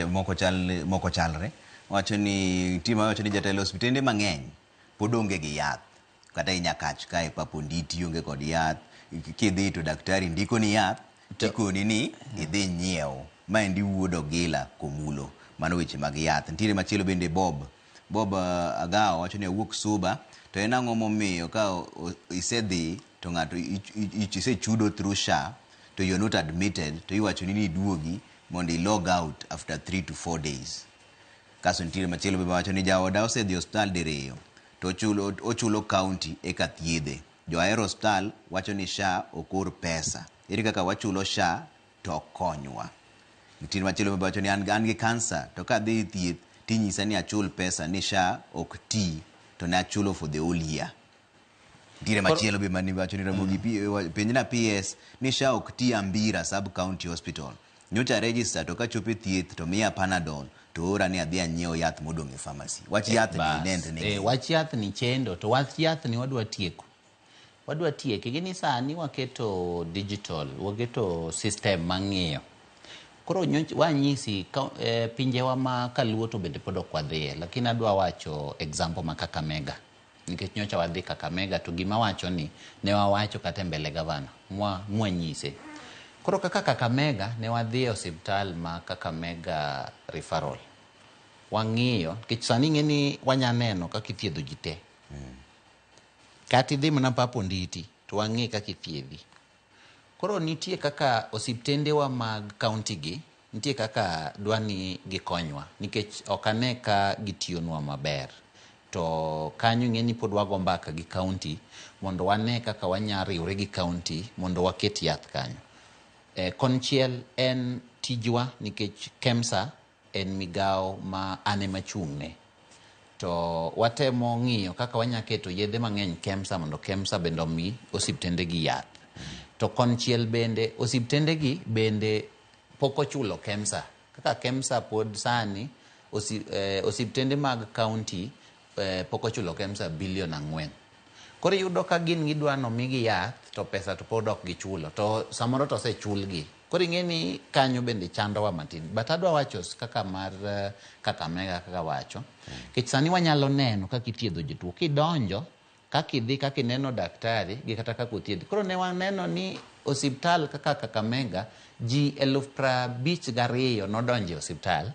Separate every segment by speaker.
Speaker 1: Moko chal moko chalre. Wacho ni nitie mawacho ni jatelo osiptende mang'eny pod onge gi yath. Kata i Nyakach kae Pap Onditi onge kod yath. Kidhi to daktari ndiko ni yath tikoni ni idhi nyiew. Maendi wuod Ogila Komulo. Mano weche mag yath. Nitiere machielo bende Bob. Bob Agawo wacho ni awuok Suba to en ang'o momiyo ka isedhi to ng'ato isechudo through SHA to you are not admitted to iwachoni ni iduogi mondo i log out after 3 to 4 days. Kasto nitiere machielo be wacho ni jaoda osedhi e osiptal diriyo to ochulo county eka thiedhe. Jo Ahero osiptal wacho ni SHA ok or pesa. Ere kaka wachulo SHA to ok konywa? Nitiere machielo be wacho ni an gi kansa to kadhi e thieth tinyisa ni achul pesa ni SHA ok ti to ne achulo for the whole year. Nitiere machielo be mane wacho ni Ramogi penjna PS ni SHA ok ti Ambira Sub County Hospital. Nyocha register to kachopo e thieth to miya Panadol to ora ni adhi anyiew yath modong' e pharmacy. Wach yath ni nenre ni
Speaker 2: Wach yath ni chendo to wach yath ni wadwa tieko. Wadwa tieke gini sani waketo digital, waketo system mang'iyo. Koro wanyisi pinjewa ma kaluo to bende pod ok wadhiye, lakini adwa wacho example ma Kakamega. Nikech nyocha wadhi Kakamega to gima wacho ni ne wawacho kata e mbele gavana mwanyise. Koro kaka Kakamega ne wadhi e osiptal ma Kakamega referral. Wang'iyo, nikech sani ing'e ni wanya neno kaka ithiedho ji te. Kata idhi mana Pap Onditi to wang'i kaka ithiedhi. Koro nitie kaka osiptendewa mag county gi, nitie kaka dwa ni gikonywa nikech ok ane ka gitiyonwa maber. To kanyo ing'e ni pod wago mbaka gi county mondo wane kaka wanya riwre gi county mondo waket yath kanyo. Konchiel en tijwa nikech KEMSA en migawo ma an ema achung'ne. To watemo ng'iyo kaka wanya keto yedhe mang'eny KEMSA mondo KEMSA bende omi osiptende gi yath. To konchiel bende osiptende gi bende pok ochulo KEMSA. Kaka KEMSA pod sani osiptende mag county pok ochulo KEMSA bilion 4. Koro iyudo ka gin gidwa nomigi yath to pesa to pod ok gichulo. To samoro to osechulgi. Koro ing'e ni kanyo bende chandowa matin. But adwa wacho kaka mar Kakamega kaka wacho. Nikech sani wanyalo neno kaka ithiedho jotuo. Kidonjo, kaka idhi, kaka ineno daktari gi kata kaka othiedhi. Koro ne waneno ni osiptal kaka Kakamega, ji 52,000 nodonjo e osiptal,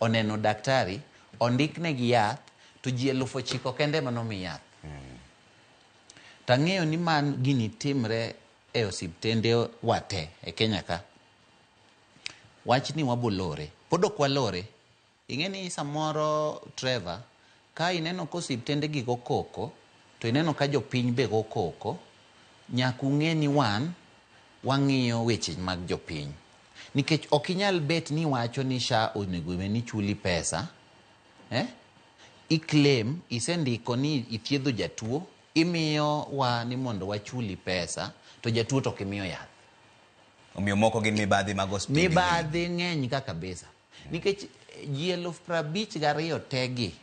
Speaker 2: oneno daktari, ondiknegi yath, to ji 9,000 kende ema nomi yath. Tang'eyo ni man gini timre e osiptende wa te e Kenya ka. Wachni wabolore. Pod ok walore. Ing'e ni samoro Trevor, ka ineno ka osiptende gi go koko, to ineno ka jopiny be go koko, nyaka ung'e ni wan wang'iyo weche mag jopiny. Nikech ok inyal bet ni iwacho ni SHA onego bed ni chuli pesa, I-claim, isendiko ni ithiedho jatuo, imiyo wa ni mondo wachuli pesa, to jatuo to ok imiyo yath.
Speaker 1: Omiyo moko gin mibadhi mag osiptende.
Speaker 2: Mibadhi ng'eny ka kabisa. Nikech ji 52,000 tegi,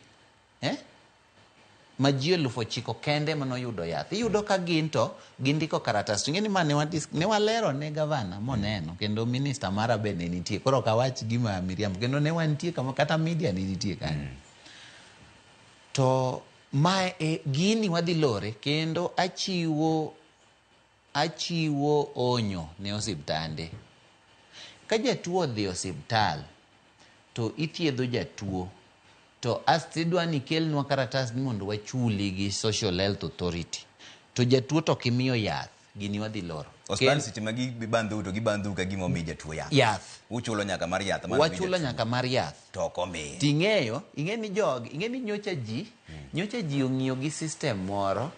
Speaker 2: Ma ji 9,000 kende manoyudo yath. Iyudo ka gin to gindiko karatas. Ing'e ni ma ne walero ne gavana moneno kendo minister mara be ne nitie. Koro ok awach gima miriambo. Kendo ne wantie kama kata media ne nitie kanyo. To mae e gini wadhi lore kendo achiwo onyo ne osiptande. Ka jatuo odhi e osiptal to ithiedho jatuo to asto idwa ni ikelnwa karatas ni mondo wachuli gi Social Health Authority to jatuo to ok imiyo yath, gini wadhi loro.
Speaker 1: Osiptal seche ma gibandhou to gibandhou ka gima omi jatuo yath.
Speaker 2: Yath.
Speaker 1: Uchulo nyaka mar yath mane omi
Speaker 2: Wachulo
Speaker 1: jatuo.
Speaker 2: nyaka mar yath.
Speaker 1: To ok omiye.
Speaker 2: Ting'eyo, ing'e ni jogi, ing'e ni nyocha ji ong'iyo gi system moro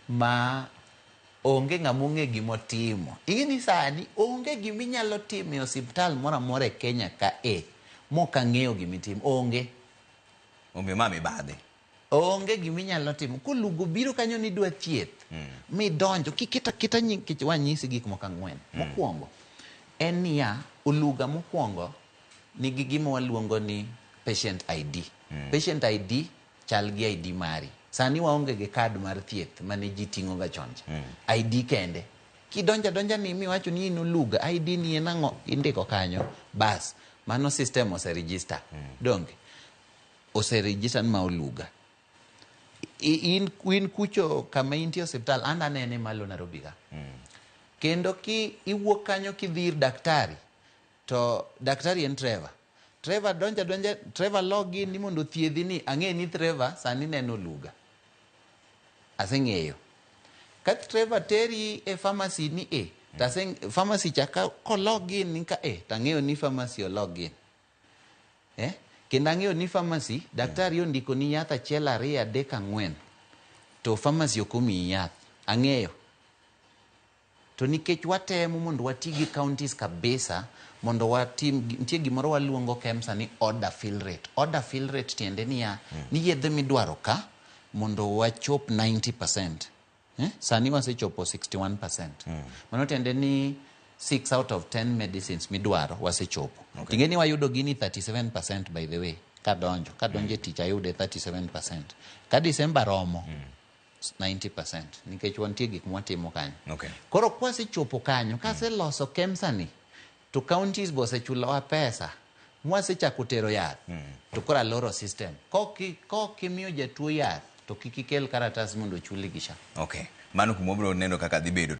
Speaker 2: ma onge ng'ama ong'e gimotimo. Ing'e ni sani onge gima inyalo timo e osiptal moro amora e Kenya ka e mok ang'eyo gimitimo. Onge.
Speaker 1: Omiyo ma mibadhi.
Speaker 2: Onge gima inyalo timo. Kolugo biro kanyo ni idwa thieth, midonjo, kiketo aketa nying, nikech wanyisi gik moko ang'wen. Mokwongo, en niya, oluga mokwongo nigi gima waluongo ni patient ID. Patient ID chal gi ID mari. Sani waonge gi kad mar thieth mane ji ting'o ga chon cha. ID kende. Kidonjo adonja ni miwacho ni in oluga, ID ni en ang'o, indiko kanyo. Bas, Mano system ose register. Donge? Ose register ni ma Oluga. In kucho kama intie osiptal, an anene malo Nairobi ka. Kendo ki iwuok kanyo kidhi ir daktari, to daktari en Trevor. Trevor donja donja, Trevor login ni mondo othiedhi ni ang'e ni Trevor sani neno Oluga. Aseng'eyo. Ka Trevor teri e pharmacy ni e, to pharmacy cha ka kologin ni ka e, tang'eyo ni pharmacy ologin. Eh? Kendo ang'eyo ni pharmacy, daktari ondiko ni yath 1, 2, 3, 4. To pharmacy ok omiyi yath. Ang'eyo. To nikech watemo mondo wati gi counties kabisa, mondo watim, nitie gimoro waluongo KEMSA ni order fill rate. Order fill rate tiende niya, ni yedhe midwaro ka, mondo wachop 90%. Sani wasechopo 61%. Mano tiende ni 6 out of 10 medicines midwaro wasechopo. Okay. Ting'e ni wayudo gini 37% by the way. Kadonjo e tich ayude 37%. Ka December romo, 90%. Nikech wantie gik mwatimo kanyo.
Speaker 1: Okay.
Speaker 2: Koro kwasechopo kanyo, kaseloso KEMSA ni, to counties bo osechulowa pesa, mwasechako tero yath, to koro aloro system. Kokimiyo jatuo yath, to kik ikel karatas mondo ochuli gi SHA.
Speaker 1: Okay. Mano kuma wabiro neno kaka dhi bedo.